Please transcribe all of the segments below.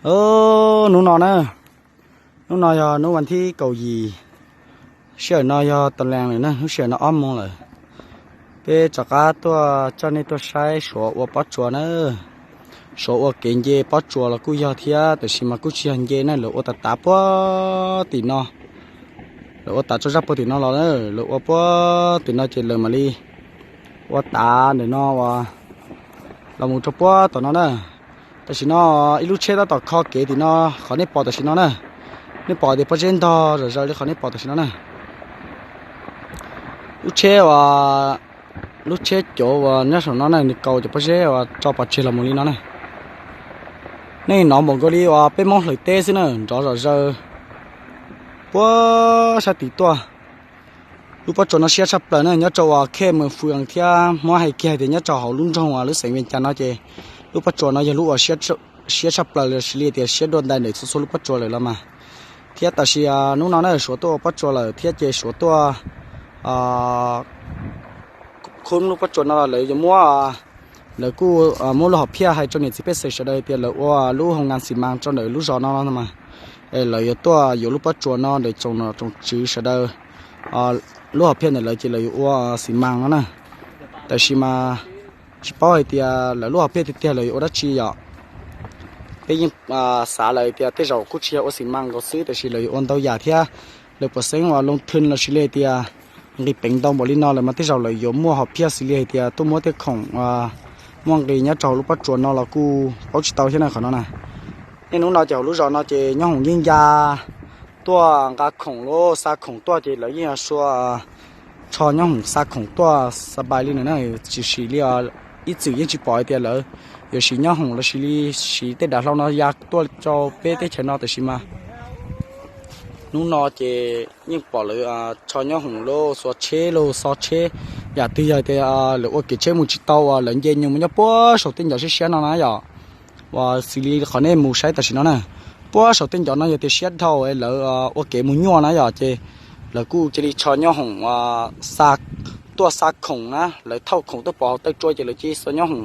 Hnub no na, hnub no yog hnub vas thib kaum yim, sij hawm no yog tas lees lawm na, lub sij hawm no ob moos lawm. Peb rov qab tuaj coj nej tuaj saib Suav ua pob tsuas na. Suav ua kev nce pob tsuas los kuj yog thiab, tab sis mas kuj tsis yog nce na, lawv ua tas tav puag tim no. Lawv ua tav tso zaj puag tim no los, lawv ua puag tim no ces lawv mam li ua tav ntawm no uas los mus rau puag tom no na. Tam sim no ib lub tsheb tab tom kho kev tim no, qhov nej pom tam sim no na. Nej pom tias pob zeb ntog zom zaws li qhov nej pom tam sim no na. Lub tsheb uas, lub tsheb cov uas nyob saum no na, nws kaus cov pob zeb uas tso pov tseg los mus li no na. Nej hnov npaum nkaus li uas peb Hmoob hlawv teb xwb na, nrov zom zaws puag sab tid tuaj. Lub pob tsuas no siab tshaj plaws na, nyob rau uas khej Mees Fwm thiab Hmoob hais kiag tias nyob rau hauv lub nroog uas lub xeev Vias Cas no ces lub pob tsuas no yog lub uas siab tshaj plaws lawm, siab li tias siab dua ntais ntawm txhua txhua lub pob tsuas lawm los mas. Thiab tam sim hnub no na Suav tuaj ua pob tsuas lawm thiab ces Suav tuaj khub lub pob tsuas no lawv yuav muab, lawv kuj muab lub hom phiaj hais rau niam txiv pej xeem sawv daws tias lawv ua lub hoo nkas xi mas rau ntawm lub zos no no mas, lawv yuav tuaj yuav lub pob tsuas no ntawm tsoom nom tsoom tswv sawv daws. Lub hom phiaj ntawm lawv ces lawv yuav ua xi mas no na. Tab sis mas tsis paub hais tias lawv lub hom phiaj tiag tiag lawv yuav ua dab tsi yom. Peb yeej xav lawm tias tej zaum kuj tsis yog ua xi mas nkaus xwb, tab sis lawv yuav ua ntau yam thiab. Lawv puas xeeb uas loo thwj los sis li hais tias nqis peev ntau npaum li no lawm mas tej zaum lawv yuav muaj hom phiaj xws li hais tias tuaj muab tej khoom muaj nqis nyob rau hauv lub pob tsuas no los kuj paub tsis tau thiab na qhov no na. Niaj hnub no ces hauv lub zos no ces nyob hoom yeej ya tuaj nqa khoom los xa khoom tuaj ces lawv yeej yog sua tsho nyob hoom xa khoom tuaj xa npais li na, tsis sim li ib txwm yeej tsis pom hais tias lawv yuav siv nyob hoom los sis li siv tej dav hlau no ya tuaj rau peb teb chaws no tab sis mas hnub no ces yeej pom lawv tsho nyob hoom los xuas tsheb los xo tsheb. Yam twg yog tias lawv ua kev tsheb mus tsis tau uas lawv nce nyuag mus nyob puag saum tej ncov siab siab no na yom. Uas xws li qhov nej mus saib tam sim no na, puag saum tej ncov no yog tias siab dhau lawv ua kev mus nyuaj na yom, ces lawv kuj cia li tsho nyob hoom xa, tuaj xa khoom na, lawv thauj khoom tuaj pov hauv taw tsua ces lawv cia li xuas nyob hoom,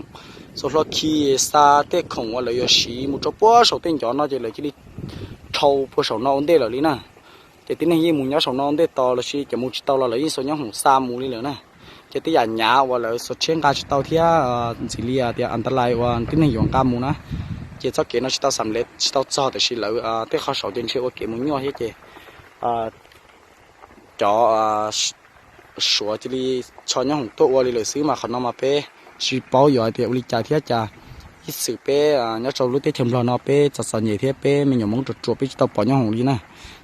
xuas hlo khi xa tej khoom uas lawv yuav siv mus rau puag saum tej ncov no ces lawv cia li dhau puag saum no ua ntej lawm li na. Ces tib neeg yeej mus nyob saum no ua ntej tos los sis cov mus tsis tau los lawv yeej xuas nyob hoom xa mus li lawm na. Ces tej yam nyav uas lawv xuas tsheb nqa tsis tau thiab ntxiv li tias an ta lais uas tib neeg yuav nqa mus na, ces txoj kev no tsis tau xam lev tsis tau txog tab sis lawv tej qhov saud ces ntshe ua kev mus nyuaj thiab ces cov Suav cia li tsho nyob hoom tuaj ua li lawm xwb mas qhov no mas peb tsis paub yuav hais tias ua li cas thiab cas. Ib txwm peb nyob rau lub teb chaws Nplog no peb txom txom nyem thiab peb me nyuam Hmoob ruam ruam peb tsis tau pom nyob hoom li na.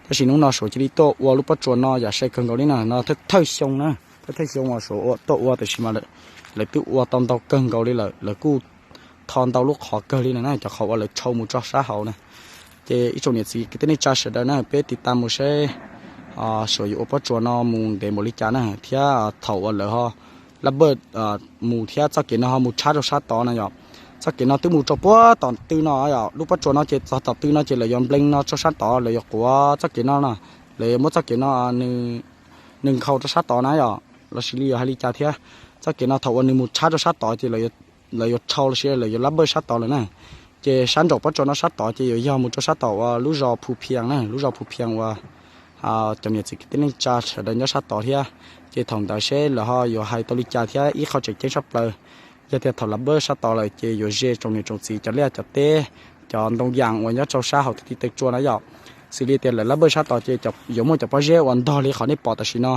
Tab sis hnub no Suav cia li tuaj ua lub pob tsuas no yam sai kawg nkaus li na, no thawj thawj xyoo na, thawj thawj xyoo uas Suav tuaj ua tab sis mas lawv twb ua tau ntau kawg nkaus li lawm, lawv kuj tho ntau lub qhov kawg li na, cov qhov uas lawv tshau mus tso sab hauv na. Ces ib tsoom niam txiv kwv tij neej tsa sawv daws na, peb tiv tas mus saib Suav yuav ua pob tsuas no mus ntev npaum li cas na, thiab thaum uas lawv ho lab npawj mus thiab txoj kev no ho mus tshab rau sab tod na yom. Txoj kev no twb mus rau puag tom tw no yom, lub pob tsuas no ces txog tom tw no ces lawv yuav nplees no rau sab tod, lawv yuav quav txoj kev no na, lawv yuav muab txoj kev no nws nkhaus rau sab tod na yom, los sis li yuav hais li cas thiab. Txoj kev no thaum uas nws mus tshab rau sab tod ces lawv yuav rhau los sis lawv yuav lab npawj sab tod lawm na. Ces sab nraum pob tsuas no sab tod ces yuav yog mus rau sab tom uas lub zos Phu Phias na, lub zos Phu Phias uas cov niam txiv kwv tij neej tsa sawv daws nyob sab tod thiab. Ces thaum ntawd seb lawv ho yuav hais tau li cas thiab, ib qho tseem ceeb tshaj plaws yog tias thaum lab npawj sab tod lawm ces yuav ze tsoom niam tsoom txiv cov liaj cov teb, cov ntoo yas uas nyob rau sab hauv ti taw tsua na yom. Xws li tias lawv lab npawj sab tod ces yuav muaj cov pob zeb uas ntog li qhov nej pom tam sim no.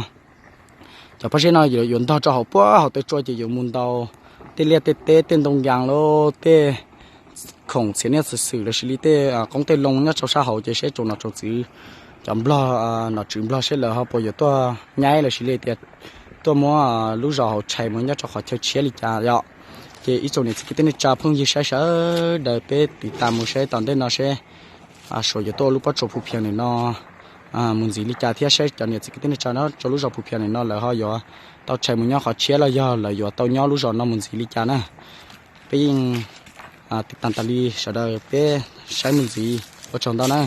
Cov pob zeb no yuav ntog rau hauv puag hauv taw tsua ces yuav mus ntaus tej liaj tej teb, tej ntoo yas los tej khoom txhiv niaj txhiv xwm los sis li tej qoob tej loo nyob rau sab hauv ces seb tsoom nom tsoom tswv, cov nplog, nom tswv nplog seb lawv ho puas yuav tuaj nyaib los sis li tias tuaj muab lub zos hauv tshais mus nyob rau qhov chaw tshiab li cas yom. Ces ib tsoom niam txiv kwv tij neej tsa phooj ywg saib sawv daws peb tiv tas mus saib tom ntej no seb Suav yuav tuaj lub pob tsuas Phu Phias nim no mus ntxiv li cas thiab seb cov niam txiv kwv tij neej tsa nyob rau lub zos Phu Phias nim no lawv ho yuav tau tshais mus nyob qhov tshiab los yog lawv yuav tau nyob lub zos no mus ntxiv li cas na. Peb yeej tiv tas tas li sawv daws peb saib mus ntxiv, ua tsaug ntau na.